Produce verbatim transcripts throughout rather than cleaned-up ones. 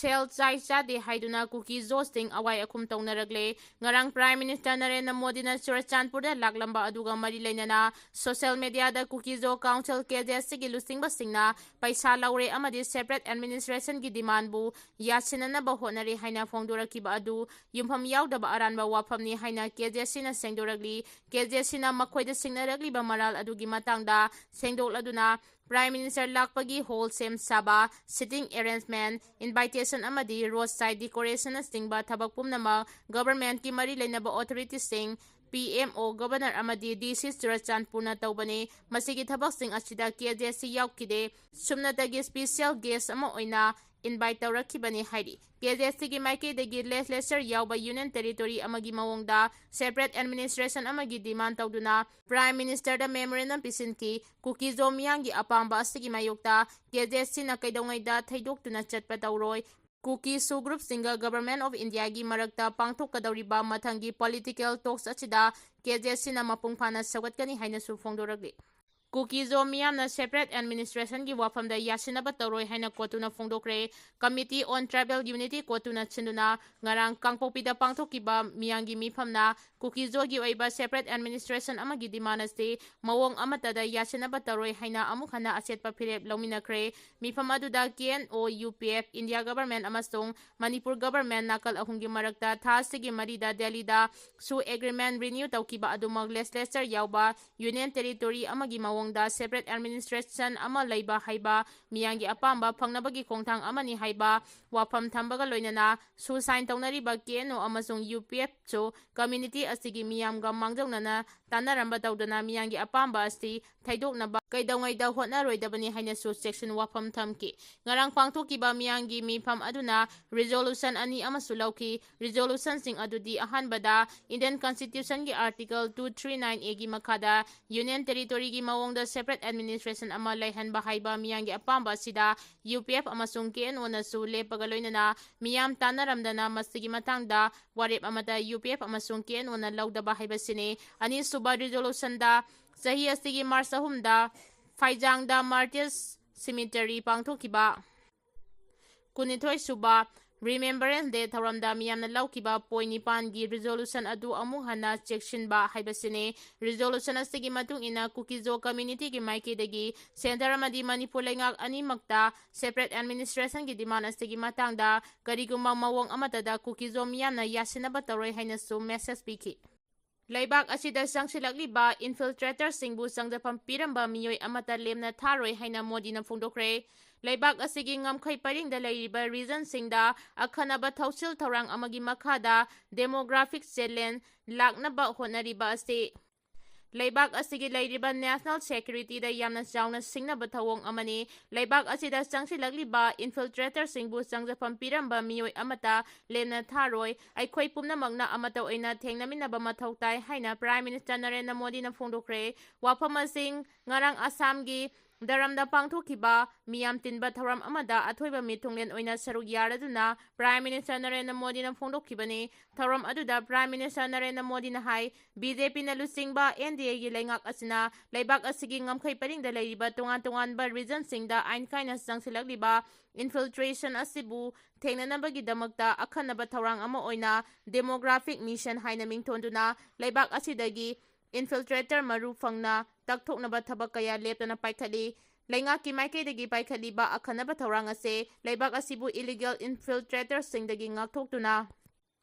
ꯁꯦꯜ ꯆꯥꯏ ꯆꯥꯗꯦ ꯍꯥꯏꯗꯨꯅ ꯀꯨꯀꯤ ꯖꯣꯁꯤꯡ ꯑꯋꯥꯏ ꯑꯈꯨꯝ ꯇꯧꯅꯔꯛꯂꯦ꯫ ꯉꯔꯥꯡ Prime Minister ꯅꯔꯦꯟꯗ꯭ꯔ ꯃꯣꯗꯤꯅ ꯆꯨꯔꯆꯥꯟꯄꯨꯔꯗ ꯂꯥꯛꯂꯝꯕ ꯑꯗꯨꯒ ꯃꯔꯤ ꯂꯩꯅꯅ social media ꯗ ꯀꯨꯀꯤ ꯖꯣ Council, KJC ꯒꯤ ꯂꯨꯆꯤꯡꯕꯁꯤꯡꯅ ꯄꯩꯁꯥ ꯂꯧꯔꯦ ꯑꯃꯗꯤ separate administration ꯒꯤ demand ꯕꯨ ꯌꯥꯁꯤꯟꯅꯅꯕ ꯍꯣꯠꯅꯔꯦ ꯍꯥꯏꯅ ꯐꯣꯡꯗꯣꯔꯛꯈꯤꯕ ꯑꯗꯨ ꯌꯨꯝꯐꯝ ꯌꯥꯎꯗꯕ ꯑꯔꯥꯟꯕ ꯋꯥꯐꯝꯅꯤ ꯍꯥꯏꯅ KJC ꯅ ꯁꯦꯡꯗꯣꯔꯛꯂꯤ꯫ KJC ꯅ ꯃꯈꯣꯏꯗ ꯁꯤꯡꯅꯔꯛꯂꯤꯕ ꯃꯔꯥꯜ ꯑꯗꯨꯒꯤ ꯃꯇꯥꯡꯗ ꯁꯦꯡꯗꯣꯛꯂꯗꯨꯅ Prime Minister ꯂꯥꯛꯄꯒꯤ hall ꯁꯦꯝ ꯁꯥꯕ, sitting arrangement, invitation ꯑꯃꯗꯤ roadside decoration ꯅꯆꯤꯡꯕ ꯊꯕꯛ ꯄꯨꯝꯅꯃꯛ government ꯀꯤ ꯃꯔꯤ ꯂꯩꯅꯕ authority ꯁꯤꯡ, PMO, Governor ꯑꯃꯗꯤ DC ꯆꯨꯔꯆꯥꯟꯄꯨꯔꯅ ꯇꯧꯕꯅꯤ꯫ ꯃꯁꯤꯒꯤ ꯊꯕꯛꯁꯤꯡ ꯑꯁꯤꯗ KJC ꯌꯥꯎꯈꯤꯗꯦ꯫ ꯁꯨꯞꯅꯇꯒꯤ special guest ꯑꯃ ꯑꯣꯏꯅ invite ꯇꯧꯔꯛꯈꯤꯕꯅꯤ ꯍꯥꯏꯔꯤ꯫ KJC ꯒꯤ ꯃꯥꯏꯀꯩꯗꯒꯤ legislature ꯌꯥꯎꯕ Union Territory ꯑꯃꯒꯤ ꯃꯑꯣꯡꯗ separate administration ꯑꯃꯒꯤ demand ꯇꯧꯗꯨꯅ Prime Minister ꯗ memorandum ꯄꯤꯁꯤꯟꯈꯤ꯫ ꯀꯨꯀꯤ ꯖꯣ ꯃꯤꯌꯥꯝꯒꯤ ꯑꯄꯥꯝꯕ ꯑꯁꯤꯒꯤ ꯃꯥꯌꯣꯛꯇ KJC ꯅ ꯀꯩꯗꯧꯉꯩꯗ ꯊꯩꯗꯣꯛꯇꯨꯅ ꯆꯠꯄ ꯇꯧꯔꯣꯏ꯫ ꯀꯨꯀꯤ ꯁꯨ group ꯁꯤꯡꯒ Government of India ꯒꯤ ꯃꯔꯛꯇ ꯄꯥꯡꯊꯣꯛꯀꯗꯧꯔꯤꯕ ꯃꯊꯪꯒꯤ political talks ꯑꯁꯤꯗ KJC ꯅ ꯃꯄꯨꯡ ꯐꯥꯅ ꯁꯧꯒꯠꯀꯅꯤ ꯍꯥꯏꯅꯁꯨ ꯐꯣꯡꯗꯣꯔꯛꯂꯤ꯫ ꯀꯨꯀꯤ ꯖꯣ ꯃꯤꯌꯥꯝꯅ separate administration ꯒꯤ ꯋꯥꯐꯝꯗ ꯌꯥꯁꯤꯟꯅꯕ ꯇꯧꯔꯣꯏ ꯍꯥꯏꯅ ꯀꯣꯇꯨꯅ ꯐꯣꯡꯗꯣꯛꯈ꯭ꯔꯦ꯫ Committee on Tribal Unity ꯀꯣꯇꯨꯅ ꯁꯤꯟꯗꯨꯅ ꯉꯔꯥꯡ ꯀꯥꯡꯄꯣꯛꯄꯤꯗ ꯄꯥꯡꯊꯣꯛꯈꯤꯕ ꯃꯤꯌꯥꯝꯒꯤ ꯃꯤꯐꯝꯅ ꯀꯨꯀꯤ ꯖꯣꯒꯤ ꯑꯣꯏꯕ separate administration ꯑꯃꯒꯤ demand ꯑꯁꯤ ꯃꯑꯣꯡ ꯑꯃꯠꯇꯗ ꯌꯥꯁꯤꯟꯅꯕ ꯇꯧꯔꯣꯏ ꯍꯥꯏꯅ ꯑꯃꯨꯛ ꯍꯟꯅ ꯑꯆꯦꯠꯄ ꯐꯤꯔꯦꯞ ꯂꯧꯃꯤꯟꯅꯈ꯭ꯔꯦ꯫ ꯃꯤꯐꯝ ꯑꯗꯨꯗ KNO, UPF, India Government ꯑꯃꯁꯨꯡ ꯃꯅꯤꯄꯨꯔ Government ꯅꯥꯀꯜ ꯑꯍꯨꯝꯒꯤ ꯃꯔꯛꯇ ꯊꯥ ꯑꯁꯤꯒꯤ ꯃꯔꯤꯗ ꯗꯦꯜꯂꯤꯗ ꯁꯨ agreement renew ꯇꯧꯈꯤꯕ ꯑꯗꯨꯃꯛ legislature ꯌꯥꯎꯕ Union Territory ꯑꯃꯒꯤ ꯃꯑꯣꯡꯗ separate administration ꯑꯃ ꯂꯩꯕ ꯍꯥꯏꯕ ꯃꯤꯌꯥꯝꯒꯤ ꯑꯄꯥꯝꯕ ꯐꯪꯅꯕꯒꯤ ꯈꯣꯡꯊꯥꯡ ꯑꯃꯅꯤ ꯍꯥꯏꯕ ꯋꯥꯐꯝ ꯊꯝꯕꯒ ꯂꯣꯏꯅꯅ ꯁꯨ sign ꯇꯧꯅꯔꯤꯕ KNO ꯑꯃꯁꯨꯡ UPF ꯁꯨ community ꯑꯁꯤꯒꯤ ꯃꯤꯌꯥꯝꯒ ꯃꯥꯡꯖꯧꯅꯅ ꯇꯥꯟꯅꯔꯝꯕ ꯇꯧꯗꯅ ꯃꯤꯌꯥꯝꯒꯤ ꯑꯄꯥꯝꯕ ꯑꯁꯤ ꯊꯩꯗꯣꯛꯅꯕ ꯀꯩꯗꯧꯉꯩꯗ ꯍꯣꯠꯅꯔꯣꯏꯗꯕꯅꯤ ꯍꯥꯏꯅꯁꯨ ꯆꯦꯛꯁꯤꯟ ꯋꯥꯐꯝ ꯊꯝꯈꯤ꯫ ꯉꯔꯥꯡ ꯄꯥꯡꯊꯣꯛꯈꯤꯕ ꯃꯤꯌꯥꯝꯒꯤ ꯃꯤꯐꯝ ꯑꯗꯨꯅ resolution ꯑꯅꯤ ꯑꯃꯁꯨ ꯂꯧꯈꯤ꯫ Resolution ꯁꯤꯡ ꯑꯗꯨꯗꯤ ꯑꯍꯥꯟꯕꯗ Indian Constitution ꯒꯤ Article two three nine A ꯒꯤ ꯃꯈꯥꯗ Union Territory ꯒꯤ ꯃꯑꯣꯡꯗ separate administration ꯑꯃ ꯂꯩꯍꯟꯕ ꯍꯥꯏꯕ ꯃꯤꯌꯥꯝꯒꯤ ꯑꯄꯥꯝꯕ ꯑꯁꯤꯗ UPF ꯑꯃꯁꯨꯡ KNO ꯅꯁꯨ ꯂꯦꯞꯄꯒ ꯂꯣꯏꯅꯅ ꯃꯤꯌꯥꯝ ꯇꯥꯟꯅꯔꯝꯗꯅ ꯃꯁꯤꯒꯤ ꯃꯇꯥꯡꯗ ꯋꯥꯔꯦꯞ ꯑꯃꯠꯇ UPF ꯑꯃꯁꯨꯡ KNO ꯅ ꯂꯧꯗꯕ ꯍꯥꯏꯕꯁꯤꯅꯤ꯫ ꯑꯅꯤꯁꯨꯕ resolution ꯗ ꯆꯍꯤ ꯑꯁꯤꯒꯤ March ꯑꯍꯨꯝꯗ ꯐꯥꯏꯖꯥꯡꯗ Martyrs Cemetery ꯄꯥꯡꯊꯣꯛꯈꯤꯕ ꯀꯨꯟꯅꯤꯊꯣꯏ ꯁꯨꯕ Remembrance Day ꯊꯧꯔꯝꯗ ꯃꯤꯌꯥꯝꯅ ꯂꯧꯈꯤꯕ point ꯅꯤꯄꯥꯟꯒꯤ resolution ꯑꯗꯨ ꯑꯃꯨꯛ ꯍꯟꯅ ꯆꯦꯛꯁꯤꯟꯕ ꯍꯥꯏꯕꯁꯤꯅꯤ꯫ Resolution ꯑꯁꯤꯒꯤ ꯃꯇꯨꯡ ꯏꯟꯅ ꯀꯨꯀꯤꯖꯣ communityꯒꯤ ꯃꯥꯏꯀꯩꯗꯒꯤ centre ꯑꯃꯗꯤ ꯃꯅꯤꯄꯨꯔ ꯂꯩꯉꯥꯛ ꯑꯅꯤꯃꯛꯇ separate administrationꯒꯤ demand ꯑꯁꯤꯒꯤ ꯃꯇꯥꯡꯗ ꯀꯔꯤꯒꯨꯝꯕ ꯃꯑꯣꯡ ꯑꯃꯠꯇꯗ ꯀꯨꯀꯤꯖꯣ ꯃꯤꯌꯥꯝꯅ ꯌꯥꯁꯤꯟꯅꯕ ꯇꯧꯔꯣꯏ ꯍꯥꯏꯅꯁꯨ message ꯄꯤꯈꯤ꯫ ꯂꯩꯕꯥꯛ ꯑꯁꯤꯗ ꯆꯪꯁꯤꯜꯂꯛꯂꯤꯕ infiltratorꯁꯤꯡꯕꯨ ꯆꯪꯖꯐꯝ ꯄꯤꯔꯝꯕ ꯃꯤꯑꯣꯏ ꯑꯃꯠꯇ ꯂꯦꯝꯅ ꯊꯥꯔꯣꯏ ꯍꯥꯏꯅ ꯃꯣꯗꯤꯅ ꯐꯣꯡꯗꯣꯛꯈ꯭ꯔꯦ꯫ ꯂꯩꯕꯥꯛ ꯑꯁꯤꯒꯤ ꯉꯝꯈꯩ ꯄꯔꯤꯡꯗ ꯂꯩꯔꯤꯕ regionꯁꯤꯡꯗ ꯑꯈꯟꯅꯕ ꯊꯧꯁꯤꯜ ꯊꯧꯔꯥꯡ ꯑꯃꯒꯤ ꯃꯈꯥꯗ demographic challenge ꯂꯥꯛꯅꯕ ꯍꯣꯠꯅꯔꯤꯕ ꯑꯁꯤ ꯂꯩꯕꯥꯛ ꯑꯁꯤꯒꯤ ꯂꯩꯔꯤꯕ national securityꯗ ꯌꯥꯝꯅ ꯆꯥꯎꯅ ꯁꯤꯡꯅꯕ ꯊꯧꯑꯣꯡ ꯑꯃꯅꯤ꯫ ꯂꯩꯕꯥꯛ ꯑꯁꯤꯗ ꯆꯪꯁꯤꯜꯂꯛꯂꯤꯕ infiltratorꯁꯤꯡꯕꯨ ꯆꯪꯖꯐꯝ ꯄꯤꯔꯝꯕ ꯃꯤꯑꯣꯏ ꯑꯃꯠꯇ ꯂꯦꯝꯅ ꯊꯥꯔꯣꯏ꯫ ꯑꯩꯈꯣꯏ ꯄꯨꯝꯅꯃꯛꯅ ꯑꯃꯠꯇ ꯑꯣꯏꯅ ꯊꯦꯡꯅꯃꯤꯟꯅꯕ ꯃꯊꯧ ꯇꯥꯏ ꯍꯥꯏꯅ Prime Minister ꯅꯔꯦꯟꯗ꯭ꯔ ꯃꯣꯗꯤꯅ ꯐꯣꯡꯗꯣꯛꯈ꯭ꯔꯦ꯫ ꯋꯥꯐꯝ ꯑꯁꯤ ꯉꯔꯥꯡ ꯑꯁꯥꯝꯒꯤ ꯗꯔꯝꯗ ꯄꯥꯡꯊꯣꯛꯈꯤꯕ ꯃꯤꯌꯥꯝ ꯇꯤꯟꯕ ꯊꯧꯔꯝ ꯑꯃꯗ ꯑꯊꯣꯏꯕ ꯃꯤꯊꯨꯡꯂꯦꯟ ꯑꯣꯏꯅ ꯁꯔꯨꯛ ꯌꯥꯔꯗꯨꯅ Prime Minister ꯅꯔꯦꯟꯗ꯭ꯔ ꯃꯣꯗꯤꯅ ꯐꯣꯡꯗꯣꯛꯈꯤꯕꯅꯤ꯫ ꯊꯧꯔꯝ ꯑꯗꯨꯗ Prime Minister ꯅꯔꯦꯟꯗ꯭ꯔ ꯃꯣꯗꯤꯅ ꯍꯥꯏ, BJPꯅ ꯂꯨꯆꯤꯡꯕ NDAꯒꯤ ꯂꯩꯉꯥꯛ ꯑꯁꯤꯅ ꯂꯩꯕꯥꯛ ꯑꯁꯤꯒꯤ ꯉꯝꯈꯩ ꯄꯔꯤꯡꯗ ꯂꯩꯔꯤꯕ ꯇꯣꯉꯥꯟ ꯇꯣꯉꯥꯟꯕ regionꯁꯤꯡꯗ ꯑꯥꯏꯟ ꯀꯥꯏꯅ ꯆꯪꯁꯤꯜꯂꯛꯂꯤꯕ infiltration ꯑꯁꯤꯕꯨ ꯊꯦꯡꯅꯅꯕꯒꯤꯗꯃꯛꯇ ꯑꯈꯟꯅꯕ ꯊꯧꯔꯥꯡ ꯑꯃ ꯑꯣꯏꯅ demographic mission ꯍꯥꯏꯅ ꯃꯤꯡꯊꯣꯟꯗꯨꯅ ꯂꯩꯕꯥꯛ ꯑꯁꯤꯗꯒꯤ infiltrator ꯃꯔꯨ ꯐꯪꯅ ꯇꯛꯊꯣꯛꯅꯕ ꯊꯕꯛ ꯀꯌꯥ ꯂꯦꯞꯇꯅ ꯄꯥꯏꯈꯠꯂꯤ꯫ ꯂꯩꯉꯥꯛꯀꯤ ꯃꯥꯏꯀꯩꯗꯒꯤ ꯄꯥꯏꯈꯠꯂꯤꯕ ꯑꯈꯟꯅꯕ ꯊꯧꯔꯥꯡ ꯑꯁꯤ ꯂꯩꯕꯥꯛ ꯑꯁꯤꯕꯨ illegal infiltratorꯁꯤꯡꯗꯒꯤ ꯉꯥꯛꯊꯣꯛꯇꯨꯅ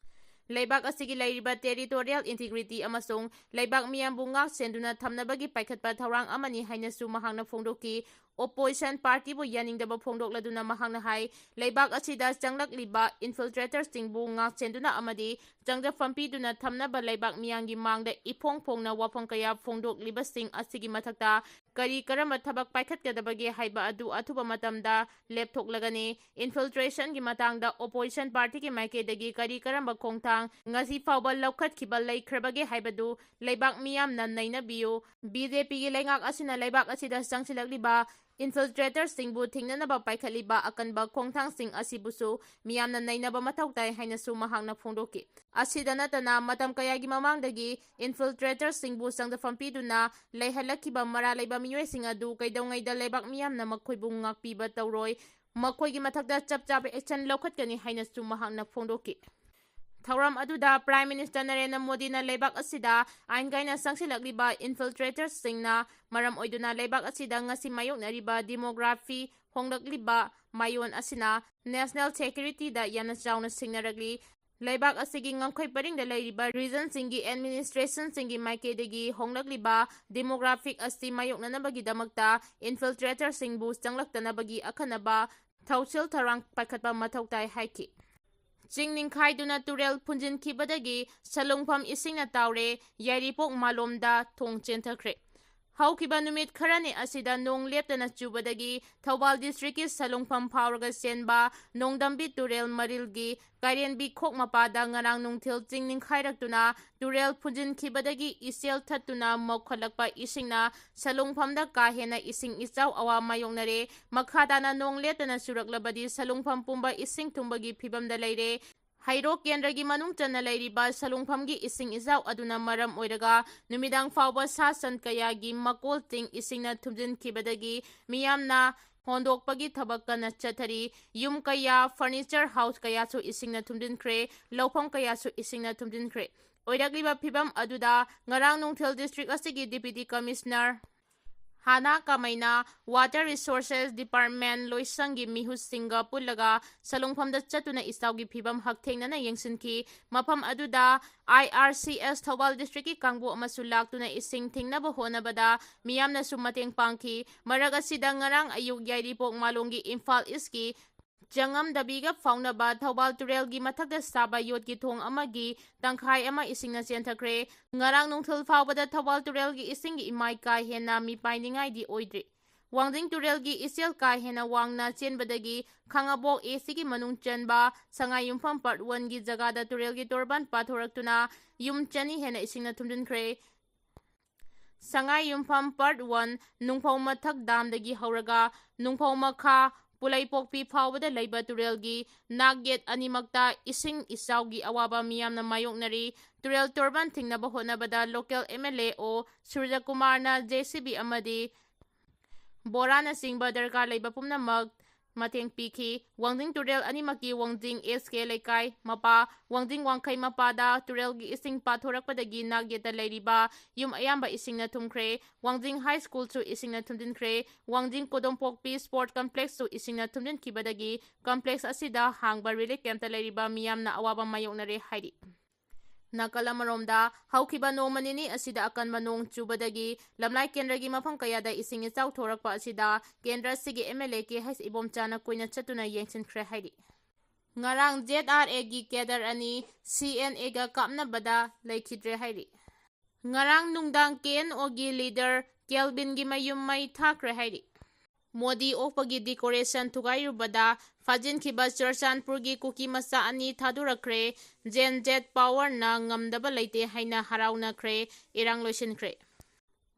ꯂꯩꯕꯥꯛ ꯑꯁꯤꯒꯤ ꯂꯩꯔꯤꯕ territorial integrity ꯑꯃꯁꯨꯡ ꯂꯩꯕꯥꯛ ꯃꯤꯌꯥꯝꯕꯨ ꯉꯥꯛ ꯁꯦꯟꯗꯨꯅ ꯊꯝꯅꯕꯒꯤ ꯄꯥꯏꯈꯠꯄ ꯊꯧꯔꯥꯡ ꯑꯃꯅꯤ ꯍꯥꯏꯅꯁꯨ ꯃꯍꯥꯛꯅ ꯐꯣꯡꯗꯣꯛꯈꯤ꯫ Opposition partyꯕꯨ ꯌꯥꯅꯤꯡꯗꯕ ꯐꯣꯡꯗꯣꯛꯂꯗꯨꯅ ꯃꯍꯥꯛꯅ ꯍꯥꯏ, ꯂꯩꯕꯥꯛ ꯑꯁꯤꯗ ꯆꯪꯂꯛꯂꯤꯕ infiltratorꯁꯤꯡꯕꯨ ꯉꯥꯛ ꯁꯦꯟꯗꯨꯅ ꯑꯃꯗꯤ ꯆꯪꯖꯐꯝ ꯄꯤꯗꯨꯅ ꯊꯝꯅꯕ ꯂꯩꯕꯥꯛ ꯃꯤꯌꯥꯝꯒꯤ ꯃꯥꯡꯗ ꯏꯐꯣꯡ ꯐꯣꯡꯅ ꯋꯥꯐꯝ ꯀꯌꯥ ꯐꯣꯡꯗꯣꯛꯂꯤꯕꯁꯤꯡ ꯑꯁꯤꯒꯤ ꯃꯊꯛꯇ ꯀꯔꯤ ꯀꯔꯝꯕ ꯊꯕꯛ ꯄꯥꯏꯈꯠꯀꯗꯕꯒꯦ ꯍꯥꯏꯕ ꯑꯗꯨ ꯑꯊꯨꯕ ꯃꯇꯝꯗ ꯂꯦꯞꯊꯣꯛꯂꯒꯅꯤ꯫ Infiltrationꯒꯤ ꯃꯇꯥꯡꯗ opposition partyꯒꯤ ꯃꯥꯏꯀꯩꯗꯒꯤ ꯀꯔꯤ ꯀꯔꯝꯕ ꯈꯣꯡꯊꯥꯡ ꯉꯁꯤ ꯐꯥꯎꯕ ꯂꯧꯈꯠꯈꯤꯕ ꯂꯩꯈ꯭ꯔꯕꯒꯦ ꯍꯥꯏꯕꯗꯨ ꯂꯩꯕꯥꯛ ꯃꯤꯌꯥꯝꯅ ꯅꯩꯅꯕꯤꯌꯨ꯫ BJPꯒꯤ ꯂꯩꯉꯥꯛ ꯑꯁꯤꯅ ꯂꯩꯕꯥꯛ ꯑꯁꯤꯗ ꯆꯪꯁꯤꯜꯂꯛꯂꯤꯕ infiltratorꯁꯤꯡꯕꯨ ꯊꯤꯡꯅꯅꯕ ꯄꯥꯏꯈꯠꯂꯤꯕ ꯑꯀꯟꯕ ꯈꯣꯡꯊꯥꯡꯁꯤꯡ ꯑꯁꯤꯕꯨꯁꯨ ꯃꯤꯌꯥꯝꯅ ꯅꯩꯅꯕ ꯃꯊꯧ ꯇꯥꯏ ꯍꯥꯏꯅꯁꯨ ꯃꯍꯥꯛꯅ ꯐꯣꯡꯗꯣꯛꯈꯤ꯫ ꯑꯁꯤꯗ ꯅꯠꯇꯅ, ꯃꯇꯝ ꯀꯌꯥꯒꯤ ꯃꯃꯥꯡꯗꯒꯤ infiltratorꯁꯤꯡꯕꯨ ꯆꯪꯖꯐꯝ ꯄꯤꯗꯨꯅ ꯂꯩꯍꯜꯂꯛꯈꯤꯕ ꯃꯔꯥꯜ ꯂꯩꯕ ꯃꯤꯑꯣꯏꯁꯤꯡ ꯑꯗꯨ ꯀꯩꯗꯧꯉꯩꯗ ꯂꯩꯕꯥꯛ ꯃꯤꯌꯥꯝꯅ ꯃꯈꯣꯏꯕꯨ ꯉꯥꯛꯄꯤꯕ ꯇꯧꯔꯣꯏ꯫ ꯃꯈꯣꯏꯒꯤ ꯃꯊꯛꯇ ꯆꯞ ꯆꯥꯕ action ꯂꯧꯈꯠꯀꯅꯤ ꯍꯥꯏꯅꯁꯨ ꯃꯍꯥꯛꯅ ꯐꯣꯡꯗꯣꯛꯈꯤ꯫ ꯊꯧꯔꯝ ꯑꯗꯨꯗ Prime Minister ꯅꯔꯦꯟꯗ꯭ꯔ ꯃꯣꯗꯤꯅ ꯂꯩꯕꯥꯛ ꯑꯁꯤꯗ ꯑꯥꯏꯟ ꯀꯥꯏꯅ ꯆꯪꯁꯤꯜꯂꯛꯂꯤꯕ infiltratorꯁꯤꯡꯅ ꯃꯔꯝ ꯑꯣꯏꯗꯨꯅ ꯂꯩꯕꯥꯛ ꯑꯁꯤꯗ ꯉꯁꯤ ꯃꯥꯌꯣꯛꯅꯔꯤꯕ demography ꯍꯣꯡꯂꯛꯂꯤꯕ ꯃꯥꯏꯑꯣꯟ ꯑꯁꯤꯅ national securityꯗ ꯌꯥꯝꯅ ꯆꯥꯎꯅ ꯁꯤꯡꯅꯔꯛꯂꯤ꯫ ꯂꯩꯕꯥꯛ ꯑꯁꯤꯒꯤ ꯉꯝꯈꯩ ꯄꯔꯤꯡꯗ ꯂꯩꯔꯤꯕ regionꯁꯤꯡꯒꯤ administrationꯁꯤꯡꯒꯤ ꯃꯥꯏꯀꯩꯗꯒꯤ ꯍꯣꯡꯂꯛꯂꯤꯕ demographic ꯑꯁꯤ ꯃꯥꯌꯣꯛꯅꯅꯕꯒꯤꯗꯃꯛꯇ infiltratorꯁꯤꯡꯕꯨ ꯆꯪꯂꯛꯇꯅꯕꯒꯤ ꯑꯈꯟꯅꯕ ꯊꯧꯁꯤꯜ ꯊꯧꯔꯥꯡ ꯄꯥꯏꯈꯠꯄ ꯃꯊꯧ ꯇꯥꯏ ꯍꯥꯏꯈꯤ꯫ ꯆꯤꯡ ꯅꯤꯡꯈꯥꯏꯗꯨꯅ ꯇꯨꯔꯦꯜ ꯐꯨꯟꯖꯤꯟꯈꯤꯕꯗꯒꯤ ꯁꯂꯨꯡꯐꯝ ꯏꯁꯤꯡꯅ ꯇꯥꯎꯔꯦ, ꯌꯥꯏꯔꯤꯄꯣꯛ ꯃꯥꯂꯣꯝꯗ ꯊꯣꯡ ꯆꯦꯟꯊꯈ꯭ꯔꯦ꯫ ꯍꯧꯈꯤꯕ ꯅꯨꯃꯤꯠ ꯈꯔꯅꯤ ꯑꯁꯤꯗ ꯅꯣꯡ ꯂꯦꯞꯇꯅ ꯆꯨꯕꯗꯒꯤ ꯊꯧꯕꯥꯜ districtꯀꯤ ꯁꯂꯨꯡꯐꯝ ꯐꯥꯎꯔꯒ ꯆꯦꯟꯕ ꯅꯣꯡꯗꯝꯕꯤ ꯇꯨꯔꯦꯜ ꯃꯔꯤꯜꯒꯤ ꯀꯥꯏꯔꯦꯟꯕꯤ ꯈꯣꯛ ꯃꯄꯥꯗ ꯉꯔꯥꯡ ꯅꯨꯡꯊꯤꯜ ꯆꯤꯡ ꯅꯤꯡꯈꯥꯏꯔꯛꯇꯨꯅ ꯇꯨꯔꯦꯜ ꯐꯨꯟꯖꯤꯟꯈꯤꯕꯗꯒꯤ ꯏꯆꯦꯜ ꯊꯠꯇꯨꯅ ꯃꯧꯈꯠꯂꯛꯄ ꯏꯁꯤꯡꯅ ꯁꯂꯨꯡꯐꯝꯗ ꯀꯥ ꯍꯦꯟꯅ ꯏꯁꯤꯡ ꯏꯆꯥꯎ ꯑꯋꯥ ꯃꯥꯌꯣꯛꯅꯔꯦ꯫ ꯃꯈꯥ ꯇꯥꯅ ꯅꯣꯡ ꯂꯦꯞꯇꯅ ꯆꯨꯔꯛꯂꯕꯗꯤ ꯁꯂꯨꯡꯐꯝ ꯄꯨꯝꯕ ꯏꯁꯤꯡ ꯊꯨꯝꯕꯒꯤ ꯐꯤꯕꯝꯗ ꯂꯩꯔꯦ꯫ ꯍꯩꯔꯣꯛ ꯀꯦꯟꯗ꯭ꯔꯒꯤ ꯃꯅꯨꯡ ꯆꯟꯅ ꯂꯩꯔꯤꯕ ꯁꯂꯨꯡꯐꯝꯒꯤ ꯏꯁꯤꯡ ꯏꯆꯥꯎ ꯑꯗꯨꯅ ꯃꯔꯝ ꯑꯣꯏꯔꯒ ꯅꯨꯃꯤꯗꯥꯡ ꯐꯥꯎꯕ ꯁꯥ ꯁꯟ ꯀꯌꯥꯒꯤ ꯃꯀꯣꯜꯁꯤꯡ ꯏꯁꯤꯡꯅ ꯊꯨꯝꯖꯤꯟꯈꯤꯕꯗꯒꯤ ꯃꯤꯌꯥꯝꯅ ꯍꯣꯟꯗꯣꯛꯄꯒꯤ ꯊꯕꯛ ꯀꯟꯅ ꯆꯠꯊꯔꯤ꯫ ꯌꯨꯝ ꯀꯌꯥ, furniture house ꯀꯌꯥꯁꯨ ꯏꯁꯤꯡꯅ ꯊꯨꯝꯖꯤꯟꯈ꯭ꯔꯦ, ꯂꯧꯐꯝ ꯀꯌꯥꯁꯨ ꯏꯁꯤꯡꯅ ꯊꯨꯝꯖꯤꯟꯈ꯭ꯔꯦ꯫ ꯑꯣꯏꯔꯛꯂꯤꯕ ꯐꯤꯕꯝ ꯑꯗꯨꯗ ꯉꯔꯥꯡ ꯅꯨꯡꯊꯤꯜ district ꯑꯁꯤꯒꯤ Deputy Commissioner ꯍꯥꯅꯥ ꯀꯃꯩꯅ Water Resources Department ꯂꯣꯏꯁꯪꯒꯤ ꯃꯤꯍꯨꯠꯁꯤꯡꯒ ꯄꯨꯜꯂꯒ ꯁꯂꯨꯡꯐꯝꯗ ꯆꯠꯇꯨꯅ ꯏꯆꯥꯎꯒꯤ ꯐꯤꯕꯝ ꯍꯛꯊꯦꯡꯅꯅ ꯌꯦꯡꯁꯤꯟꯈꯤ꯫ ꯃꯐꯝ ꯑꯗꯨꯗ I R C S Thoubal districtꯀꯤ ꯀꯥꯡꯕꯨ ꯑꯃꯁꯨ ꯂꯥꯛꯇꯨꯅ ꯏꯁꯤꯡ ꯊꯤꯡꯅꯕ ꯍꯣꯠꯅꯕꯗ ꯃꯤꯌꯥꯝꯅꯁꯨ ꯃꯇꯦꯡ ꯄꯥꯡꯈꯤ꯫ ꯃꯔꯛ ꯑꯁꯤꯗ ꯉꯔꯥꯡ ꯑꯌꯨꯛ ꯌꯥꯏꯔꯤꯄꯣꯛ ꯃꯥꯂꯣꯝꯒꯤ ꯏꯝꯐꯥꯜ Eastꯀꯤ ꯆꯉꯝꯗꯕꯤꯒ ꯐꯥꯎꯅꯕ ꯊꯧꯕꯥꯜ ꯇꯨꯔꯦꯜꯒꯤ ꯃꯊꯛꯇ ꯁꯥꯕ ꯌꯣꯠꯀꯤ ꯊꯣꯡ ꯑꯃꯒꯤ ꯇꯪꯈꯥꯏ ꯑꯃ ꯏꯁꯤꯡꯅ ꯆꯦꯟꯊꯈ꯭ꯔꯦ꯫ ꯉꯔꯥꯡ ꯅꯨꯡꯊꯤꯜ ꯐꯥꯎꯕꯗ ꯊꯧꯕꯥꯜ ꯇꯨꯔꯦꯜꯒꯤ ꯏꯁꯤꯡꯒꯤ ꯏꯃꯥꯏ ꯀꯥ ꯍꯦꯟꯅ ꯃꯤꯄꯥꯏꯅꯤꯡꯉꯥꯏꯗꯤ ꯑꯣꯏꯗ꯭ꯔꯤ꯫ ꯋꯥꯡꯖꯤꯡ ꯇꯨꯔꯦꯜꯒꯤ ꯏꯆꯦꯜ ꯀꯥ ꯍꯦꯟꯅ ꯋꯥꯡꯅ ꯆꯦꯟꯕꯗꯒꯤ ꯈꯥꯉꯕꯣꯛ A Cꯒꯤ ꯃꯅꯨꯡ ꯆꯟꯕ ꯁꯉꯥꯏ ꯌꯨꯝꯐꯝ Part Oneꯒꯤ ꯖꯒꯥꯗ ꯇꯨꯔꯦꯜꯒꯤ ꯇꯣꯔꯕꯥꯟ ꯄꯥꯊꯣꯔꯛꯇꯨꯅ ꯌꯨꯝ ꯆꯅꯤ ꯍꯦꯟꯅ ꯏꯁꯤꯡꯅ ꯊꯨꯝꯖꯤꯟꯈ꯭ꯔꯦ꯫ ꯁꯉꯥꯏ ꯌꯨꯝꯐꯝ Part One ꯅꯨꯡꯐꯧ ꯃꯊꯛ ꯗꯥꯝꯗꯒꯤ ꯍꯧꯔꯒ ꯅꯨꯡꯐꯧ ꯃꯈꯥ ꯄꯨꯂꯩꯄꯣꯛꯄꯤ ꯐꯥꯎꯕꯗ ꯂꯩꯕ ꯇꯨꯔꯦꯜꯒꯤ ꯅꯥꯛ ꯌꯦꯠ ꯑꯅꯤꯃꯛꯇ ꯏꯁꯤꯡ ꯏꯆꯥꯎꯒꯤ ꯑꯋꯥꯕ ꯃꯤꯌꯥꯝꯅ ꯃꯥꯌꯣꯛꯅꯔꯤ꯫ ꯇꯨꯔꯦꯜ ꯇꯣꯔꯕꯥꯟ ꯊꯤꯡꯅꯕ ꯍꯣꯠꯅꯕꯗ local M L A O ꯁꯨꯔꯖꯀꯨꯃꯥꯔꯅ J C B ꯑꯃꯗꯤ ꯕꯣꯔꯥꯅꯆꯤꯡꯕ ꯗꯔꯀꯥꯔ ꯂꯩꯕ ꯄꯨꯝꯅꯃꯛ ꯃꯇꯦꯡ ꯄꯤꯈꯤ꯫ ꯋꯥꯡꯖꯤꯡ ꯇꯨꯔꯦꯜ ꯑꯅꯤꯃꯛꯀꯤ ꯋꯥꯡꯖꯤꯡ ꯑꯦꯁ ꯀꯦ ꯂꯩꯀꯥꯏ ꯃꯄꯥ, ꯋꯥꯡꯖꯤꯡ ꯋꯥꯡꯈꯩ ꯃꯄꯥꯗ ꯇꯨꯔꯦꯜꯒꯤ ꯏꯁꯤꯡ ꯄꯥꯊꯣꯔꯛꯄꯗꯒꯤ ꯅꯥꯛ ꯌꯦꯠꯇ ꯂꯩꯔꯤꯕ ꯌꯨꯝ ꯑꯌꯥꯝꯕ ꯏꯁꯤꯡꯅ ꯊꯨꯝꯈ꯭ꯔꯦ꯫ ꯋꯥꯡꯖꯤꯡ ꯍꯥꯏ ꯁ꯭ꯀꯨꯜꯁꯨ ꯏꯁꯤꯡꯅ ꯊꯨꯝꯖꯤꯟꯈ꯭ꯔꯦ꯫ ꯋꯥꯡꯖꯤꯡ ꯀꯣꯗꯣꯝꯄꯣꯛꯄꯤ ꯁ꯭ꯄꯣꯔꯠ ꯀꯝꯄ꯭ꯂꯦꯛꯁꯁꯨ ꯏꯁꯤꯡꯅ ꯊꯨꯝꯖꯤꯟꯈꯤꯕꯗꯒꯤ ꯀꯝꯄ꯭ꯂꯦꯛꯁ ꯑꯁꯤꯗ ꯍꯥꯡꯕ ꯔꯤꯂꯤꯐ ꯀꯦꯝꯞꯇ ꯂꯩꯔꯤꯕ ꯃꯤꯌꯥꯝꯅ ꯑꯋꯥꯕ ꯃꯥꯌꯣꯛꯅꯔꯦ ꯍꯥꯏꯔꯤ꯫ ꯅꯥꯀꯜ ꯑꯃꯔꯣꯝꯗ, ꯍꯧꯈꯤꯕ ꯅꯣꯡꯃ ꯅꯤꯅꯤ ꯑꯁꯤꯗ ꯑꯀꯟꯕ ꯅꯣꯡ ꯆꯨꯕꯗꯒꯤ ꯂꯝꯂꯥꯏ ꯀꯦꯟꯗ꯭ꯔꯒꯤ ꯃꯐꯝ ꯀꯌꯥꯗ ꯏꯁꯤꯡ ꯏꯆꯥꯎ ꯊꯣꯔꯛꯄ ꯑꯁꯤꯗ ꯀꯦꯟꯗ꯭ꯔ ꯑꯁꯤꯒꯤ ꯑꯦꯝ ꯑꯦꯜ ꯑꯦ ꯀꯦ ꯍꯩꯁ ꯏꯕꯣꯝꯆꯥꯅ ꯀꯨꯏꯅ ꯆꯠꯇꯨꯅ ꯌꯦꯡꯁꯤꯟꯈ꯭ꯔꯦ ꯍꯥꯏꯔꯤ꯫ ꯉꯔꯥꯡ ꯖꯦꯗ ꯑꯥꯔ ꯑꯦꯒꯤ ꯀꯦꯗꯔ ꯑꯅꯤ ꯁꯤ ꯑꯦꯟ ꯑꯦꯒ ꯀꯥꯞꯅꯕꯗ ꯂꯩꯈꯤꯗ꯭ꯔꯦ ꯍꯥꯏꯔꯤ꯫ ꯉꯔꯥꯡ ꯅꯨꯡꯗꯥꯡ ꯀꯦ ꯑꯦꯟ ꯑꯣꯒꯤ ꯂꯤꯗꯔ ꯀꯦꯜꯕꯤꯟꯒꯤ ꯃꯌꯨꯝ ꯃꯩ ꯊꯥꯈ꯭ꯔꯦ ꯍꯥꯏꯔꯤ꯫ ꯃꯣꯗꯤ ꯑꯣꯛꯄꯒꯤ ꯗꯤꯀꯣꯔꯦꯁꯟ ꯊꯨꯒꯥꯏꯔꯨꯕꯗ ꯐꯥꯖꯤꯟꯈꯤꯕ ꯆꯨꯔꯆꯥꯟꯄꯨꯔꯒꯤ ꯀꯨꯀꯤ ꯃꯆꯥ ꯑꯅꯤ ꯊꯥꯗꯣꯔꯛꯈ꯭ꯔꯦ꯫ ꯖꯦꯟ ꯖꯦꯠ ꯄꯥꯋꯔꯅ ꯉꯝꯗꯕ ꯂꯩꯇꯦ ꯍꯥꯏꯅ ꯍꯔꯥꯎꯅꯈ꯭ꯔꯦ꯫ ꯏꯔꯥꯡ ꯂꯣꯏꯁꯤꯟꯈ꯭ꯔꯦ꯫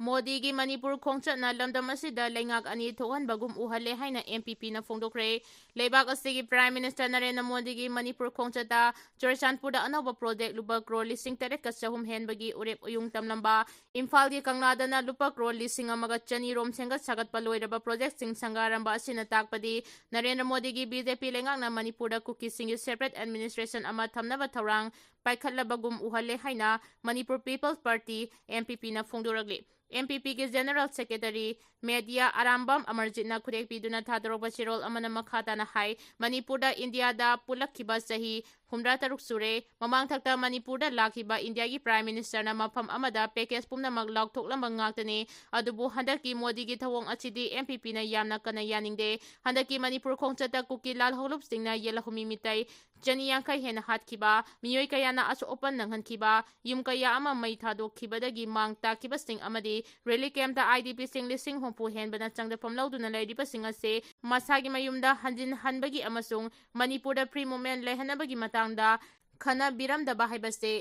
ꯃꯣꯗꯤꯒꯤ ꯃꯅꯤꯄꯨꯔ ꯈꯣꯡꯆꯠꯅ ꯂꯝꯗꯝ ꯑꯁꯤꯗ ꯂꯩꯉꯥꯛ ꯑꯅꯤ ꯊꯣꯛꯍꯟꯕꯒꯨꯝ ꯎꯍꯜꯂꯦ ꯍꯥꯏꯅ ꯑꯦꯝ ꯄꯤ ꯄꯤꯅ ꯐꯣꯡꯗꯣꯛꯈ꯭ꯔꯦ꯫ ꯂꯩꯕꯥꯛ ꯑꯁꯤꯒꯤ ꯄ꯭ꯔꯥꯏꯝ ꯃꯤꯅꯤꯁꯇꯔ ꯅꯔꯦꯟꯗ꯭ꯔ ꯃꯣꯗꯤꯒꯤ ꯃꯅꯤꯄꯨꯔ ꯈꯣꯡꯆꯠꯇ ꯆꯨꯔꯆꯥꯟꯄꯨꯔꯗ ꯑꯅꯧꯕ ꯄ꯭ꯔꯣꯖꯦꯛ ꯂꯨꯄꯥ ꯀ꯭ꯔꯣꯔ ꯂꯤꯁꯤꯡ ꯇꯔꯦꯠꯀ ꯆꯍꯨꯝ ꯍꯦꯟꯕꯒꯤ ꯎꯔꯦꯞ ꯎꯌꯨꯡ ꯇꯝꯂꯝꯕ ꯏꯝꯐꯥꯜꯒꯤ ꯀꯪꯂꯥꯗꯅ ꯂꯨꯄꯥ ꯀ꯭ꯔꯣꯔ ꯂꯤꯁꯤꯡ ꯑꯃꯒ ꯆꯅꯤ ꯔꯣꯝ ꯁꯦꯝꯒꯠ ꯁꯥꯒꯠꯄ ꯂꯣꯏꯔꯕ ꯄ꯭ꯔꯣꯖꯦꯛꯁꯤꯡ ꯁꯪꯒꯥꯔꯝꯕ ꯑꯁꯤꯅ ꯇꯥꯛꯄꯗꯤ ꯅꯔꯦꯟꯗ꯭ꯔ ꯃꯣꯗꯤꯒꯤ ꯕꯤ ꯖꯦ ꯄꯤ ꯂꯩꯉꯥꯛꯅ ꯃꯅꯤꯄꯨꯔꯗ ꯀꯨꯀꯤꯁꯤꯡꯒꯤ ꯁꯦꯄꯔꯦꯠ ꯑꯦꯗꯃꯤꯅꯤꯁꯇ꯭ꯔꯦꯁꯟ ꯑꯃ ꯊꯝꯅꯕ ꯊꯧꯔꯥꯡ ꯄꯥꯏꯈꯠꯂꯕꯒꯨꯝ ꯎꯍꯜꯂꯦ ꯍꯥꯏꯅ Manipur people's party, M P ꯄꯤꯅ ꯐꯣꯡꯗꯣꯔꯛꯂꯤ꯫ ꯑꯦꯝ ꯄꯤ ꯄꯤꯒꯤ ꯖꯦꯅꯔꯦꯜ ꯁꯦꯀ꯭ꯔꯦꯇꯔꯤ ꯃꯦꯗꯤꯌꯥ ꯑꯔꯥꯝꯕꯝ ꯑꯃꯔꯖꯤꯠꯅ ꯈꯨꯗꯦꯛ ꯄꯤꯗꯨꯅ ꯊꯥꯗꯣꯔꯛꯄ ꯆꯦꯔꯣꯜ ꯑꯃꯅ ꯃꯈꯥ ꯇꯥꯅ ꯍꯥꯏ, ꯃꯅꯤꯄꯨꯔꯗ ꯏꯟꯗꯤꯌꯥꯗ ꯄꯨꯜꯂꯛꯈꯤꯕ ꯆꯍꯤ ꯍꯨꯝꯗ꯭ꯔꯥ ꯇꯔꯨꯛ ꯁꯨꯔꯦ꯫ ꯃꯃꯥꯡꯊꯛꯇ ꯃꯅꯤꯄꯨꯔꯗ ꯂꯥꯛꯈꯤꯕ ꯏꯟꯗꯤꯌꯥꯒꯤ ꯄ꯭ꯔꯥꯏꯝ ꯃꯤꯅꯤꯁꯇꯔꯅ ꯃꯐꯝ ꯑꯃꯗ ꯄꯦꯀꯦꯖ ꯄꯨꯝꯅꯃꯛ ꯂꯥꯎꯊꯣꯛꯂꯝꯕ ꯉꯥꯛꯇꯅꯤ꯫ ꯑꯗꯨꯕꯨ ꯍꯟꯗꯛꯀꯤ ꯃꯣꯗꯤꯒꯤ ꯊꯧꯑꯣꯡ ꯑꯁꯤꯗꯤ ꯑꯦꯝ ꯄꯤ ꯄꯤꯅ ꯌꯥꯝꯅ ꯀꯟꯅ ꯌꯥꯅꯤꯡꯗꯦ꯫ ꯍꯟꯗꯛꯀꯤ ꯃꯅꯤꯄꯨꯔ ꯈꯣꯡꯆꯠꯇ ꯀꯨꯀꯤ ꯂꯥꯜꯍꯧꯂꯨꯞꯁꯤꯡꯅ ꯌꯦꯜꯍꯧꯃꯤ ꯃꯤꯇꯩ ꯆꯅꯤ ꯌꯥꯡꯈꯩ ꯍꯦꯟꯅ ꯍꯥꯠꯈꯤꯕ, ꯃꯤꯑꯣꯏ ꯀꯌꯥꯅ ꯑꯁꯣꯛ ꯑꯄꯟ ꯅꯪꯍꯟꯈꯤꯕ, ꯌꯨꯝ ꯀꯌꯥ ꯑꯃ ꯃꯩ ꯊꯥꯗꯣꯛꯈꯤꯕꯗꯒꯤ ꯃꯥꯡ ꯇꯥꯛꯈꯤꯕꯁꯤꯡ ꯑꯃꯗꯤ ꯔꯤꯂꯤꯐ ꯀꯦꯝꯞꯇ ꯑꯥꯏ ꯗꯤ ꯄꯤꯁꯤꯡ ꯂꯤꯁꯤꯡ ꯍꯨꯝꯐꯨ ꯍꯦꯟꯕꯅ ꯆꯪꯖꯐꯝ ꯂꯧꯗꯨꯅ ꯂꯩꯔꯤꯕꯁꯤꯡ ꯑꯁꯤ ꯃꯁꯥꯒꯤ ꯃꯌꯨꯝꯗ ꯍꯟꯖꯤꯟꯍꯟꯕꯒꯤ ꯑꯃꯁꯨꯡ ꯃꯅꯤꯄꯨꯔꯗ ꯐ꯭ꯔꯤ ꯃꯨꯚꯃꯦꯟꯠ ꯂꯩꯍꯟꯅꯕꯒꯤ ꯃꯇꯥꯡꯗ ꯈꯟꯅꯕꯤꯔꯝꯗꯕ ꯍꯥꯏꯕꯁꯤ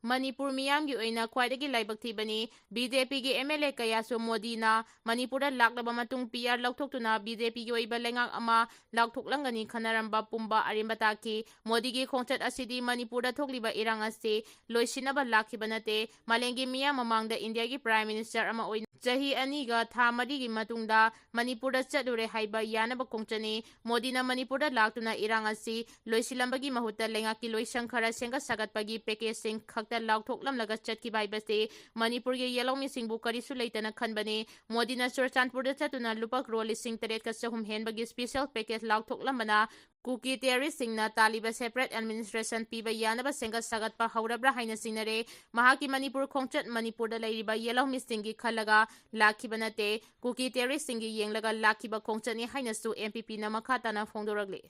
ꯃꯅꯤꯄꯨꯔ ꯃꯤꯌꯥꯝꯒꯤ ꯑꯣꯏꯅ ꯈ꯭ꯋꯥꯏꯗꯒꯤ ꯂꯥꯏꯕꯛ ꯊꯤꯕꯅꯤ꯫ ꯕꯤ ꯖꯦ ꯄꯤꯒꯤ ꯑꯦꯝ ꯑꯦꯜ ꯑꯦ ꯀꯌꯥꯁꯨ ꯃꯣꯗꯤꯅ ꯃꯅꯤꯄꯨꯔꯗ ꯂꯥꯛꯂꯕ ꯃꯇꯨꯡ ꯄꯤ ꯑꯥꯔ ꯂꯧꯊꯣꯛꯇꯨꯅ ꯕꯤ ꯖꯦ ꯄꯤꯒꯤ ꯑꯣꯏꯕ ꯂꯩꯉꯥꯛ ꯑꯃ ꯂꯥꯎꯊꯣꯛꯂꯝꯒꯅꯤ ꯈꯟꯅꯔꯝꯕ ꯄꯨꯝꯕ ꯑꯔꯦꯝꯕ ꯇꯥꯈꯤ꯫ ꯃꯣꯗꯤꯒꯤ ꯈꯣꯡꯆꯠ ꯑꯁꯤꯗꯤ ꯃꯅꯤꯄꯨꯔꯗ ꯊꯣꯛꯂꯤꯕ ꯏꯔꯥꯡ ꯑꯁꯤ ꯂꯣꯏꯁꯤꯟꯅꯕ ꯂꯥꯛꯈꯤꯕ ꯅꯠꯇꯦ꯫ ꯃꯥꯂꯦꯝꯒꯤ ꯃꯤꯌꯥꯝ ꯃꯃꯥꯡꯗ ꯏꯟꯗꯤꯌꯥꯒꯤ ꯄ꯭ꯔꯥꯏꯝ ꯃꯤꯅꯤꯁꯇꯔ ꯑꯃ ꯑꯣꯏꯅ ꯆꯍꯤ ꯑꯅꯤꯒ ꯊꯥ ꯃꯔꯤꯒꯤ ꯃꯇꯨꯡꯗ ꯃꯅꯤꯄꯨꯔꯗ ꯆꯠꯂꯨꯔꯦ ꯍꯥꯏꯕ ꯌꯥꯅꯕ ꯈꯣꯡꯆꯠꯅꯤ꯫ ꯃꯣꯗꯤꯅ ꯃꯅꯤꯄꯨꯔꯗ ꯂꯥꯛꯇꯨꯅ ꯏꯔꯥꯡ ꯑꯁꯤ ꯂꯣꯏꯁꯤꯜꯂꯝꯕꯒꯤ ꯃꯍꯨꯠꯇ ꯂꯩꯉꯥꯛꯀꯤ ꯂꯣꯏꯁꯪ ꯈꯔ ꯁꯦꯝꯒꯠ ꯁꯥꯒꯠꯄꯒꯤ ꯄꯦꯀꯦꯖꯁꯤꯡ ꯈꯛꯇ ꯂꯥꯎꯊꯣꯛꯂꯝꯂꯒ ꯆꯠꯈꯤꯕ ꯍꯥꯏꯕꯁꯤ ꯃꯅꯤꯄꯨꯔꯒꯤ ꯌꯦꯜꯍꯧꯃꯤꯁꯤꯡꯕꯨ ꯀꯔꯤꯁꯨ ꯂꯩꯇꯅ ꯈꯟꯕꯅꯤ꯫ ꯃꯣꯗꯤꯅ ꯆꯨꯔꯆꯥꯟꯄꯨꯔꯗ ꯆꯠꯇꯨꯅ ꯂꯨꯄꯥ ꯀ꯭ꯔꯣꯔ ꯂꯤꯁꯤꯡ ꯇꯔꯦꯠꯀ ꯆꯍꯨꯝ ꯍꯦꯟꯕꯒꯤ ꯁ꯭ꯄꯦꯁꯦꯜ ꯄꯦꯀꯦꯖ ꯂꯥꯎꯊꯣꯛꯂꯝꯕꯅ ꯀꯨꯀꯤ ꯇꯦꯔꯣꯔꯤꯁꯁꯤꯡꯅ ꯇꯥꯜꯂꯤꯕ ꯁꯦꯄꯔꯦꯠ ꯑꯦꯗꯃꯤꯅꯤꯁꯇ꯭ꯔꯦꯁꯟ ꯄꯤꯕ ꯌꯥꯅꯕ ꯁꯦꯝꯒꯠ ꯁꯥꯒꯠꯄ ꯍꯧꯔꯕ꯭ꯔꯥ ꯍꯥꯏꯅ ꯆꯤꯡꯅꯔꯦ꯫ ꯃꯍꯥꯛꯀꯤ ꯃꯅꯤꯄꯨꯔ ꯈꯣꯡꯆꯠ ꯃꯅꯤꯄꯨꯔꯗ ꯂꯩꯔꯤꯕ ꯌꯦꯜꯍꯧꯃꯤꯁꯤꯡꯒꯤ ꯈꯜꯂꯒ ꯂꯥꯛꯈꯤꯕ ꯅꯠꯇꯦ, ꯀꯨꯀꯤ ꯇꯦꯔꯣꯔꯤꯁꯁꯤꯡꯒꯤ ꯌꯦꯡꯂꯒ ꯂꯥꯛꯈꯤꯕ ꯈꯣꯡꯆꯠꯅꯤ ꯍꯥꯏꯅꯁꯨ ꯑꯦꯝ ꯄꯤ ꯄꯤꯅ ꯃꯈꯥ ꯇꯥꯅ ꯐꯣꯡꯗꯣꯔꯛꯂꯤ꯫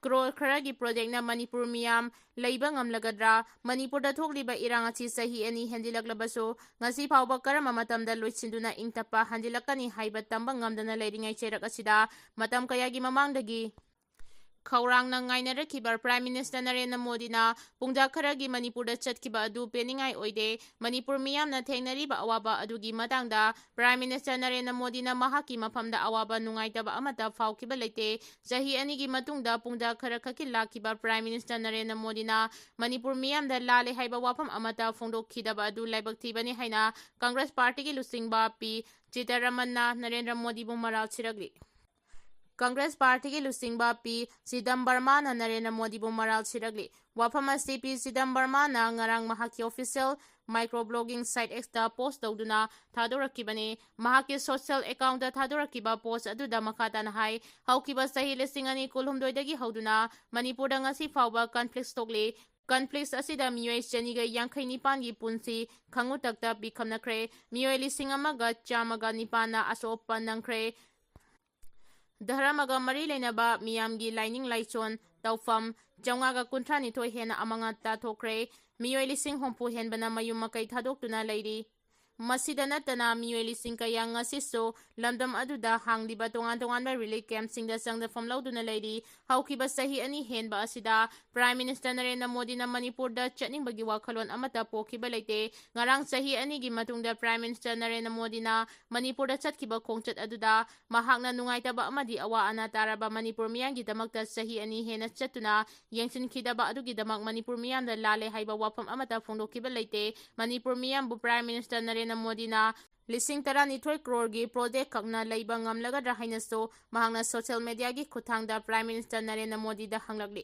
ꯀ꯭ꯔꯣꯔ ꯈꯔꯒꯤ ꯄ꯭ꯔꯣꯖꯦꯛꯅ ꯃꯅꯤꯄꯨꯔ ꯃꯤꯌꯥꯝ ꯂꯩꯕ ꯉꯝꯂꯒꯗ꯭ꯔꯥ? ꯃꯅꯤꯄꯨꯔꯗ ꯊꯣꯛꯂꯤꯕ ꯏꯔꯥꯡ ꯑꯁꯤ ꯆꯍꯤ ꯑꯅꯤ ꯍꯦꯟꯖꯤꯜꯂꯛꯂꯕꯁꯨ ꯉꯁꯤ ꯐꯥꯎꯕ ꯀꯔꯝꯕ ꯃꯇꯝꯗ ꯂꯣꯏꯁꯤꯟꯗꯨꯅ ꯏꯪ ꯇꯞꯄ ꯍꯟꯖꯤꯜꯂꯛꯀꯅꯤ ꯍꯥꯏꯕ ꯇꯝꯕ ꯉꯝꯗꯅ ꯂꯩꯔꯤꯉꯩ ꯆꯩꯔꯛ ꯑꯁꯤꯗ ꯃꯇꯝ ꯀꯌꯥꯒꯤ ꯃꯃꯥꯡꯗꯒꯤ ꯈꯧꯔꯥꯡꯅ ꯉꯥꯏꯅꯔꯛꯈꯤꯕ ꯄ꯭ꯔꯥꯏꯝ ꯃꯤꯅꯤꯁꯇꯔ ꯅꯔꯦꯟꯗ꯭ꯔ ꯃꯣꯗꯤꯅ ꯄꯨꯡꯖꯥ ꯈꯔꯒꯤ ꯃꯅꯤꯄꯨꯔꯗ ꯆꯠꯈꯤꯕ ꯑꯗꯨ ꯄꯦꯟꯅꯤꯡꯉꯥꯏ ꯑꯣꯏꯗꯦ꯫ ꯃꯅꯤꯄꯨꯔ ꯃꯤꯌꯥꯝꯅ ꯊꯦꯡꯅꯔꯤꯕ ꯑꯋꯥꯕ ꯑꯗꯨꯒꯤ ꯃꯇꯥꯡꯗ ꯄ꯭ꯔꯥꯏꯝ ꯃꯤꯅꯤꯁꯇꯔ ꯅꯔꯦꯟꯗ꯭ꯔ ꯃꯣꯗꯤꯅ ꯃꯍꯥꯛꯀꯤ ꯃꯐꯝꯗ ꯑꯋꯥꯕ ꯅꯨꯡꯉꯥꯏꯇꯕ ꯑꯃꯠꯇ ꯐꯥꯎꯈꯤꯕ ꯂꯩꯇꯦ꯫ ꯆꯍꯤ ꯑꯅꯤꯒꯤ ꯃꯇꯨꯡꯗ ꯄꯨꯡꯖꯥ ꯈꯔ ꯈꯛꯀꯤ ꯂꯥꯛꯈꯤꯕ ꯄ꯭ꯔꯥꯏꯝ ꯃꯤꯅꯤꯁꯇꯔ ꯅꯔꯦꯟꯗ꯭ꯔ ꯃꯣꯗꯤꯅ ꯃꯅꯤꯄꯨꯔ ꯃꯤꯌꯥꯝꯗ ꯂꯥꯜꯂꯦ ꯍꯥꯏꯕ ꯋꯥꯐꯝ ꯑꯃꯠꯇ ꯐꯣꯡꯗꯣꯛꯈꯤꯗꯕ ꯑꯗꯨ ꯂꯥꯏꯕꯛ ꯊꯤꯕꯅꯤ ꯍꯥꯏꯅ ꯀꯪꯒ꯭ꯔꯦꯁ ꯄꯥꯔꯇꯤꯒꯤ ꯂꯨꯆꯤꯡꯕ ꯄꯤ ꯆꯤꯇꯔꯃꯟꯅ ꯅꯔꯦꯟꯗ꯭ꯔ ꯃꯣꯗꯤꯕꯨ ꯃꯔꯥꯜ ꯁꯤꯔꯛꯂꯤ꯫ ꯀꯪꯒ꯭ꯔꯦꯁ ꯄꯥꯔꯇꯤꯒꯤ ꯂꯨꯆꯤꯡꯕ ꯄꯤ ꯆꯤꯗꯝꯕꯔꯃꯥꯅ ꯅꯔꯦꯟꯗ꯭ꯔ ꯃꯣꯗꯤꯕꯨ ꯃꯔꯥꯜ ꯁꯤꯔꯛꯂꯤ꯫ ꯋꯥꯐꯝ ꯑꯁꯤ ꯄꯤ ꯆꯤꯗꯝꯕꯔꯃꯥꯅ ꯉꯔꯥꯡ ꯃꯍꯥꯛꯀꯤ ꯑꯣꯐꯤꯁꯤꯌꯦꯜ ꯃꯥꯏꯀ꯭ꯔꯣ ꯕ꯭ꯂꯣꯒꯤꯡ ꯁꯥꯏꯠ ꯑꯦꯛꯁꯇ ꯄꯣꯁ ꯇꯧꯗꯨꯅ ꯊꯥꯗꯣꯔꯛꯈꯤꯕꯅꯤ꯫ ꯃꯍꯥꯛꯀꯤ ꯁꯣꯁꯤꯌꯦꯜ ꯑꯦꯀꯥꯎꯟꯇ ꯊꯥꯗꯣꯔꯛꯈꯤꯕ ꯄꯣꯁ ꯑꯗꯨꯗ ꯃꯈꯥ ꯇꯥꯅ ꯍꯥꯏ, ꯍꯧꯈꯤꯕ ꯆꯍꯤ ꯂꯤꯁꯤꯡ ꯑꯅꯤ ꯀꯨꯟꯍꯨꯝꯗꯣꯏꯗꯒꯤ ꯍꯧꯗꯨꯅ ꯃꯅꯤꯄꯨꯔꯗ ꯉꯁꯤ ꯐꯥꯎꯕ ꯀꯟꯐ꯭ꯂꯤꯛꯁ ꯊꯣꯛꯂꯤ꯫ ꯀꯟꯐ꯭ꯂꯤꯛꯁ ꯑꯁꯤꯗ ꯃꯤꯑꯣꯏ ꯆꯅꯤꯒ ꯌꯥꯡꯈꯩ ꯅꯤꯄꯥꯟꯒꯤ ꯄꯨꯟꯁꯤ ꯈꯪꯎꯇꯛꯇ ꯄꯤꯈꯝꯅꯈ꯭ꯔꯦ꯫ ꯃꯤꯑꯣꯏ ꯂꯤꯁꯤꯡ ꯑꯃꯒ ꯆꯥꯝꯃꯒ ꯅꯤꯄꯥꯟꯅ ꯑꯁꯣꯛ ꯑꯄꯟ ꯅꯪꯈ꯭ꯔꯦ꯫ ꯙꯔꯃꯒ ꯃꯔꯤ ꯂꯩꯅꯕ ꯃꯤꯌꯥꯝꯒꯤ ꯂꯥꯏꯅꯤꯡ ꯂꯥꯏꯁꯣꯟ ꯇꯧꯐꯝ ꯆꯥꯝꯃꯉꯥꯒ ꯀꯨꯟꯊ꯭ꯔꯥ ꯅꯤꯊꯣꯏ ꯍꯦꯟꯅ ꯑꯃꯥꯡ ꯑꯇꯥ ꯊꯣꯛꯈ꯭ꯔꯦ꯫ ꯃꯤꯑꯣꯏ ꯂꯤꯁꯤꯡ ꯍꯨꯝꯐꯨ ꯍꯦꯟꯕꯅ ꯃꯌꯨꯝ ꯃꯀꯩ ꯊꯥꯗꯣꯛꯇꯨꯅ ꯂꯩꯔꯤ꯫ ꯃꯁꯤꯗ ꯅꯠꯇꯅ ꯃꯤꯑꯣꯏ ꯂꯤꯁꯤꯡ ꯀꯌꯥ ꯉꯁꯤꯁꯨ ꯂꯝꯗꯝ ꯑꯗꯨꯗ ꯍꯥꯡꯂꯤꯕ ꯇꯣꯉꯥꯟ ꯇꯣꯉꯥꯟꯕ ꯔꯤꯂꯤꯐ ꯀꯦꯝꯞꯁꯤꯡꯗ ꯆꯪꯗꯐꯝ ꯂꯧꯗꯨꯅ ꯂꯩꯔꯤ꯫ ꯍꯧꯈꯤꯕ ꯆꯍꯤ ꯑꯅꯤ ꯍꯦꯟꯕ ꯑꯁꯤꯗ ꯄ꯭ꯔꯥꯏꯝ ꯃꯤꯅꯤꯁꯇꯔ ꯅꯔꯦꯟꯗ꯭ꯔ ꯃꯣꯗꯤꯅ ꯃꯅꯤꯄꯨꯔꯗ ꯆꯠꯅꯤꯡꯕꯒꯤ ꯋꯥꯈꯜꯂꯣꯟ ꯑꯃꯠꯇ ꯄꯣꯛꯈꯤꯕ ꯂꯩꯇꯦ꯫ ꯉꯔꯥꯡ ꯆꯍꯤ ꯑꯅꯤꯒꯤ ꯃꯇꯨꯡꯗ ꯄ꯭ꯔꯥꯏꯝ ꯃꯤꯅꯤꯁꯇꯔ ꯅꯔꯦꯟꯗ꯭ꯔ ꯃꯣꯗꯤꯅ ꯃꯅꯤꯄꯨꯔꯗ ꯆꯠꯈꯤꯕ ꯈꯣꯡꯆꯠ ꯑꯗꯨꯗ ꯃꯍꯥꯛꯅ ꯅꯨꯡꯉꯥꯏꯇꯕ ꯑꯃꯗꯤ ꯑꯋꯥ ꯑꯅꯥ ꯇꯥꯔꯕ ꯃꯅꯤꯄꯨꯔ ꯃꯤꯌꯥꯝꯒꯤꯗꯃꯛꯇ ꯆꯍꯤ ꯑꯅꯤ ꯍꯦꯟꯅ ꯆꯠꯇꯨꯅ ꯌꯦꯡꯁꯤꯟꯈꯤꯗꯕ ꯑꯗꯨꯒꯤꯗꯃꯛ ꯃꯅꯤꯄꯨꯔ ꯃꯤꯌꯥꯝꯗ ꯂꯥꯜꯂꯦ ꯍꯥꯏꯕ ꯋꯥꯐꯝ ꯑꯃꯠꯇ ꯐꯣꯡꯗꯣꯛꯈꯤꯕ ꯂꯩꯇꯦ꯫ ꯃꯅꯤꯄꯨꯔ ꯃꯤꯌꯥꯝꯕꯨ ꯄ꯭ꯔꯥꯏꯝ ꯃꯤꯅꯤꯁꯇꯔ ꯅꯔꯦꯟꯗ꯭ꯔ ꯃꯣꯗꯤꯅ ꯂꯤꯁꯤꯡ ꯇꯔꯥꯅꯤꯊꯣꯏ ꯀ꯭ꯔꯣꯔꯒꯤ ꯄ꯭ꯔꯣꯖꯦꯛ ꯈꯛꯅ ꯂꯩꯕ ꯉꯝꯂꯒꯗ꯭ꯔꯥ ꯍꯥꯏꯅꯁꯨ ꯃꯍꯥꯛꯅ ꯁꯣꯁꯤꯌꯦꯜ ꯃꯦꯗꯤꯌꯥꯒꯤ ꯈꯨꯠꯊꯥꯡꯗ ꯄ꯭ꯔꯥꯏꯝ ꯃꯤꯅꯤꯁꯇꯔ ꯅꯔꯦꯟꯗ꯭ꯔ ꯃꯣꯗꯤꯗ ꯍꯪꯂꯛꯂꯤ꯫